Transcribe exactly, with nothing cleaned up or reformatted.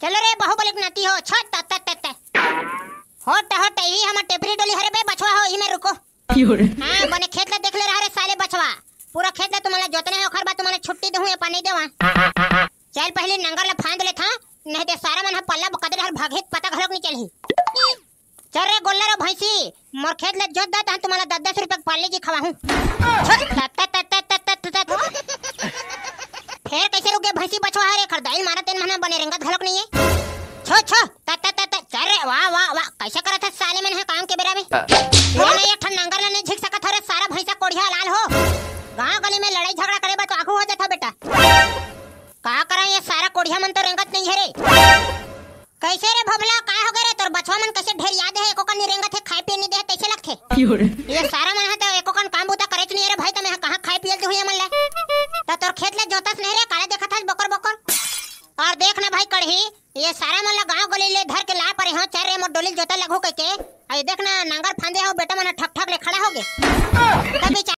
चलो रे, बाहुबली के नाती हो, छोट त, त, त, त। होट, होट, ई हमर टेपरी डोली हरे बे, बछवा हो, ई में रुको। हाँ, बने खेत ला देख ले रहा रे साले बछवा। पूरा खेत ला तुमन ला जोतने हे, ओखर बाद तुमन ला छुट्टी देहूँ, ए पानी देवा। चल, पहली नंगर ला फांद लेथा, नहीं ते सारा मन ह पल्ला बकदे हर भागे, पता घलोक नहीं चलही। चल रे गोल्लर ओ भैंसी, मोर खेत ला जोत दा, तहन तुमन ला दस दस रुपया के पार्ले जी खवाहूँ। छोड़, तत, तत, तत। फेर कैसे रुके भैंसी बछवा हरे, खरदाई मारा तेन मना बने रेंगत घलोक नहीं है। छो, छो, तत, तत, तत, चल रे, वाह, वाह, वाह, कैसे करत है साले मन है काम के बेरा में। मैं एक ठन नंगर ला नहीं झिक सकत हो रे, सारा भैंसा कोढ़िया लाल हो। गांव गली में लड़ाई झगड़ा करे बर तो आगू हो जाता बेटा। का करा, ये सारा कोढ़िया मन तो रेंगत नहीं है रे। कैसे रे भोभला, का हो गए रे? तोर बछवा मन कैसे ढेर याद है, एको कन नहीं रेंगत है, खाए पिए नहीं दे है, तैसे लगथे। ये सारा मन है तो एको कन काम बूता करे नहीं है रे भाई, तो मैं कहाँ खाए पिए दे हुई मन ले। तो तोर खेत ला जोतस नहीं रे, काले देखत हस बोकर बोकर। और देख ना भाई कढ़ी, ये सारा मन ला गांव गली ले धर के ला परे हो, चल रे मोर डोली जोता लगू कह के। अरे देख ना, नांगर फांदे हो बेटा मन ठक ठक ले खड़ा हो गए। तभी